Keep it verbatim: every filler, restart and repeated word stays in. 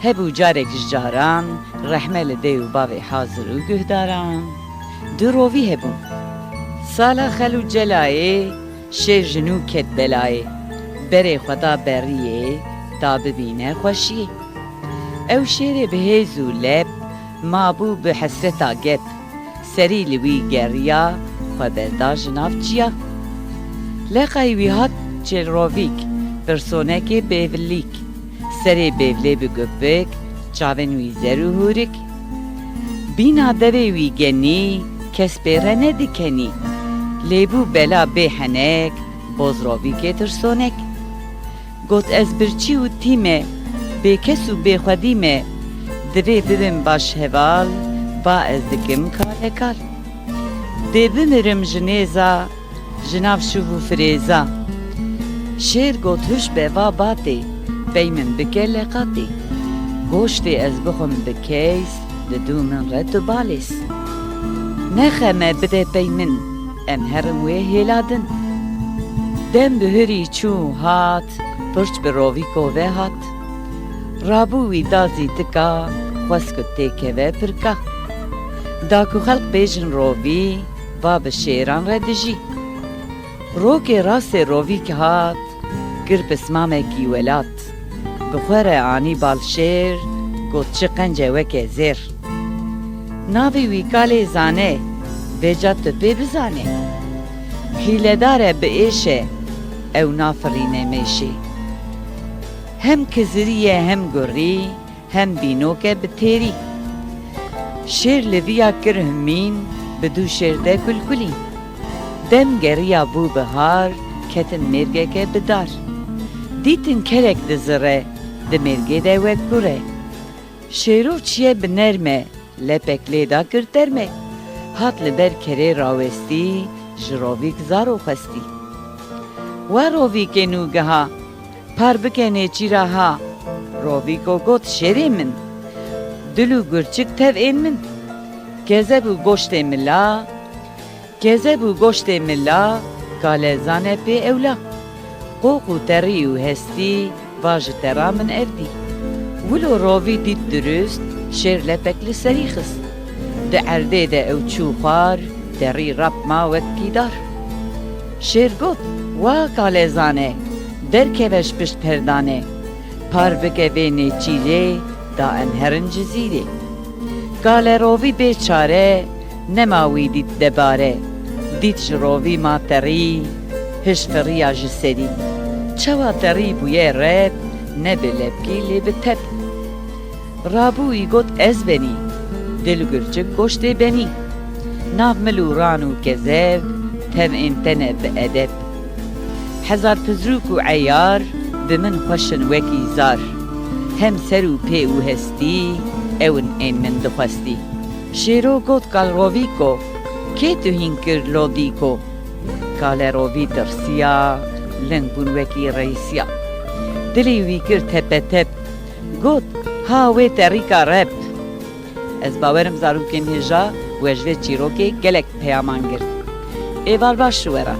Hebû carek ji caran, rehme li dê û bavê hazir û guhdaran. Du rovî hebûn. Sala xel û celayê, şêr ji nû ket belayê. Berê xwe da beriyê, da bibîne xweşiyê. Ew şêrê bi hêz û lep, mabû bi hesreta gep. Serî li wî geriya, xwe berda ji nav çiya. Leqay wî hat çêl rovîk, pirsonekê bêvilîk. Serê bêvlê bi gupik, çavên wî zer û hûrik. Bîna devê wî genî, kes pê re nedikenî. Lê bû bela bê henek, boz rovîkê tirsonek. Got, ez birçî û tî me, bêkes û bêxwedî me, divê bibim baş heval, ba ez dikim kalekal. Dê bimirim ji nêza, ji nav şûv û firêza. Şêr got, hiş be va batê, pey min bike leqatê. Goştê ez bixwim bi keys, didû min re tu balês. Nexe me bide pey min, em herin wê hêla din. Dem bihurî çû hat, pirç bi rovîko ve hat. Rabû wî da zîtika, xwest ku têkeve pirka. Da ku xelq bêjin rovî, va bi şêran re dijî. Rokê rastê rovîk hat, kir pismamekî welat. Bi xwe re anî bal şêr, got çi qence weke zêr. Navê wî kalê zane, vêca tu pê bizane. Hîledar e bi êş e, ew nafirîne mêşê. Hem kizirî ye hem gurî, hem bînok e bi têrî. Şêr li viya kir himîn, bi du şêr de kulkulî. Dem geriya bû bihar, ketin mêrgeke bi dar. Dîtin kelek dizire, di mêrgê de wek kur e. Şêro çiye bi nerm e, lepek lê da kir terme. Hat li ber kerê rawestî, ji rovîk zaro xwestî. We rovîkê nûgeha, par bike nêçîra ha. Rovîko got, şêrê min, dil û gurçik tevên min. Kezeb û goştê mila, kezeb û goştê mila, kalezane pê ewla. Qoq û terî û hestî, va ji tera min ev dî. Wilo rovî dît dirust, şêr lepek li serî xist. Di erdê de ew çû xwar, terî rap ma wek kîdar. Şêr got, wa kalezane, derkeve ji pişt perdanê. Par bike vê nêçîrê, da em herin Cizîrê. Kalerovî bê çare, nema wî dît debare. Dît ji rovî ma terî, hiş firiya ji serî. Çawa terî bûye rep, ne bi lepkî lê bi tep. Rabû wî got ez benî, dil gurçik goştê benî. Nav mil û ran û kezeb, tevên te ne bi edeb. Hezar pizrûk û eyar, bi min xweş in wekî zar. Hem ser û pê û hestî, ew in ên min dixwestî. Şêro got kal rovîko, kê tu hîn kir lodîko? Kale rovî tirsiya, ling bûn wekî reysiya. Dilê wî kir tepetep, got, ha wê terîka rep. Ez bawerim zarokên hêja we ji vê çîrokê gelek peyaman girt. Êval baş ji we re.